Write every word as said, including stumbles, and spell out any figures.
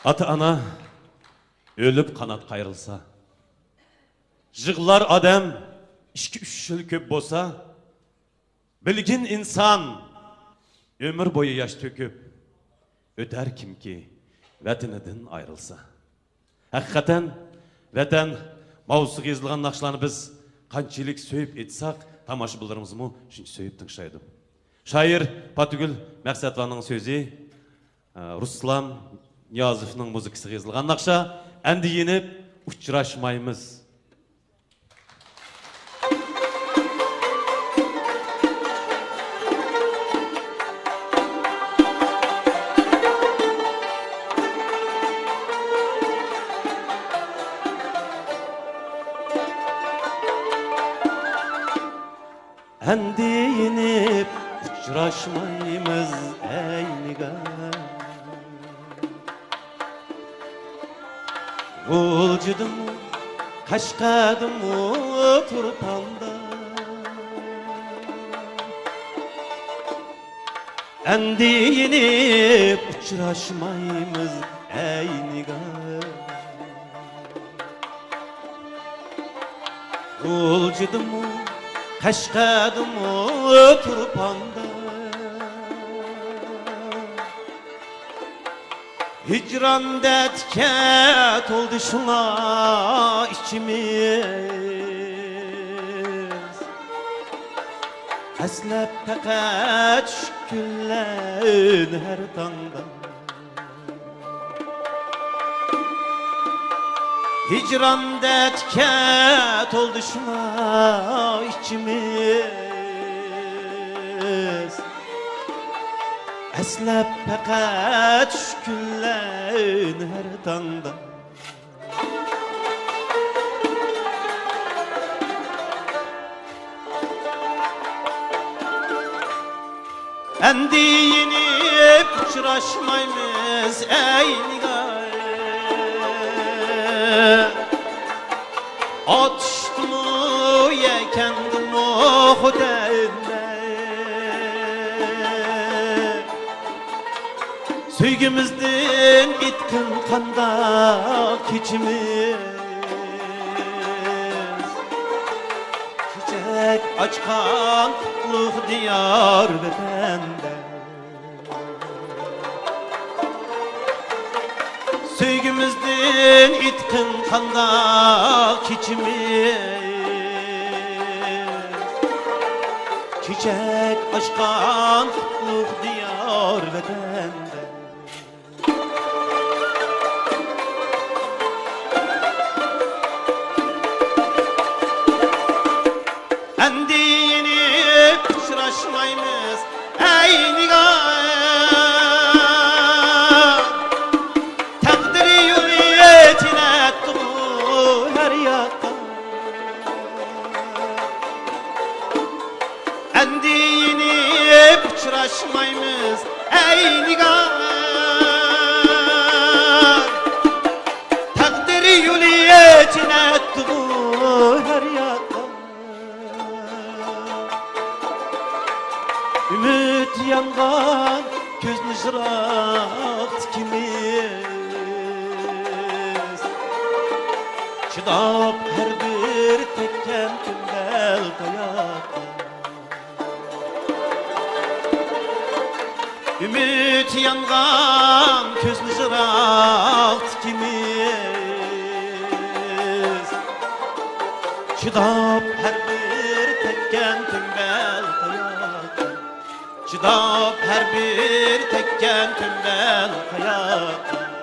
ئاتا-ئانا ئۆلۈپ قانات قايرىلسا، يىغلار ئادەم ئىككى-ئۈچ يىل كۆپ بولسا، بىلگىن ئىنسان ئۆمۈر بويى ياش تۆكۈپ، ئۆتەر كىمكى ۋەتىنىدىن ئايرىلسا. ھەقىقەتەن، ۋەتەن ماۋزۇسىغا يېزىلغان ناخشىلارنى بىز قانچىلىك سۆيۈپ ئېيتساق، تاماشىبىنلىرىمىزمۇ شۇنچە سۆيۈپ تىڭشايدۇ. شائىر پاتىگۈل مەقسەتلارنىڭ سۆزى، ئە، رۇسلان نىيازوۋنىڭ مۇزىكىسىغا يېزىلغان ناخشا، ئەمدى يېنىپ ئۇچراشمايمىز. ئەمدى يېنىپ ئۇچراشمايمىز، ئەي نىگار. غۇلجىدىمۇ، قەشقەردىمۇ، تۇرپاندا. ئەمدى يېنىپ ئۇچراشمايمىز، ئەي نىگار. غۇلجىدىمۇ، قەشقەردىمۇ، تۇرپاندا. ھىجران دەردكە تولدى شۇڭا ئىچىمىز. ئەسلەپ پەقەت چۈشكۈنلەرنى ھەر تاڭدا. ھىجران دەردكە تولدى شۇڭا ئىچىمىز. ئەسلەپ پەقەت چۈشكۈنلەرنى ھەر تاڭدا. ئەمدى يېنىپ ئۇچراشمايمىز، ئەي نىگار. ئاتۇشتىمۇ، يەكەندىمۇ خۇدەينى. سۆيگۈمىزدىن ئېيتقىن قانداق كېچىمىز. چېچەك ئاچقان قۇتلۇق دىيار ۋەتەندە. سۆيگۈمىزدىن ئېيتقىن قانداق كېچىمىز. چېچەك ئاچقان قۇتلۇق دىيار ۋەتەندە. ئەمدى يېنىپ ئۇچراشمايمىز، ئەي نىگار. تەقدىر يولى تېنەتتىغۇ ھەر ياققا. ئەمدى يېنىپ ئۇچراشمايمىز، ئەي نىگار. تەقدىر يولى تېنەتتىغۇ ھەر ياققا. ئۈمىد يانغان كۆزنى يىراق تىكىمىز. چىداپ ھەر بىر تەگكەن كۈندەل تاياققا. ئۈمىد يانغان كۆزنى يىراق تىكىمىز. چىداپ ھەر بىر تەگكەن كۈندەل تاياققا. چىداپ ھەر بىر تەگكەن كۈندەل تاياققا.